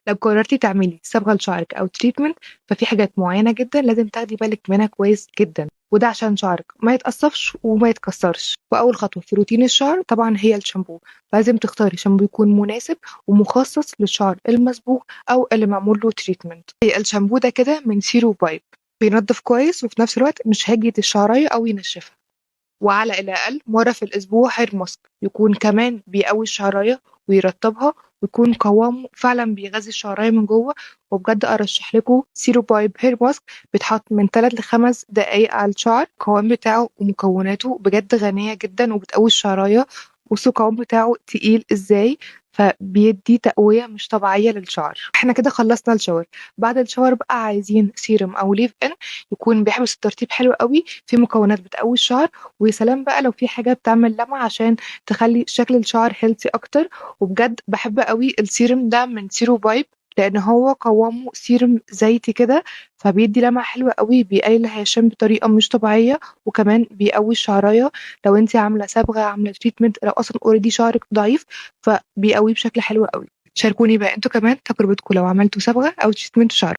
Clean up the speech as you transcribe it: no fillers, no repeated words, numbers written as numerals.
لو قررتي تعملي صبغة لشعرك أو treatment، ففي حاجات معينة جدا لازم تاخدي بالك منها كويس جدا، وده عشان شعرك ما يتقصفش وما يتكسرش. وأول خطوة في روتين الشعر طبعا هي الشامبو. لازم تختاري شامبو يكون مناسب ومخصص للشعر المصبوغ أو اللي معمول له treatment. الشامبو ده كده من سيرو فايب، بينظف كويس وفي نفس الوقت مش هيجهد الشعراية أو ينشفها. وعلى الأقل مرة في الأسبوع hair mask، يكون كمان بيقوي الشعراية ويرطبها ويكون قوامه فعلا بيغذي الشعراية من جوه. وبجد أرشح لكم سيرو فايب hair mask، بيتحط من 3 ل 5 دقايق على الشعر. القوام بتاعه ومكوناته بجد غنية جدا وبتقوي الشعراية. بصوا القوام بتاعه تقيل ازاي، فبيدي تقوية مش طبيعية للشعر. احنا كده خلصنا ال shower. بعد ال shower بقى عايزين سيرم او leave in يكون بيحبس الترطيب حلو قوي، في مكونات بتقوي الشعر، ويا سلام بقى لو في حاجة بتعمل لمعة عشان تخلي شكل الشعر healthy اكتر. وبجد بحب قوي السيرم ده من سيرو فايب، لان هو قوامه سيرم زيتي كده، فبيدي لمعة حلوة قوي، بيقلل الهيشان بطريقة مش طبيعية، وكمان بيقوي الشعراية. لو انت عاملة صبغة، عاملة treatment، لو اصلا already شعرك ضعيف، فبيقويه بشكل حلو قوي. شاركوني بقى انتوا كمان تجربتكم لو عملتوا صبغة او treatment شعر.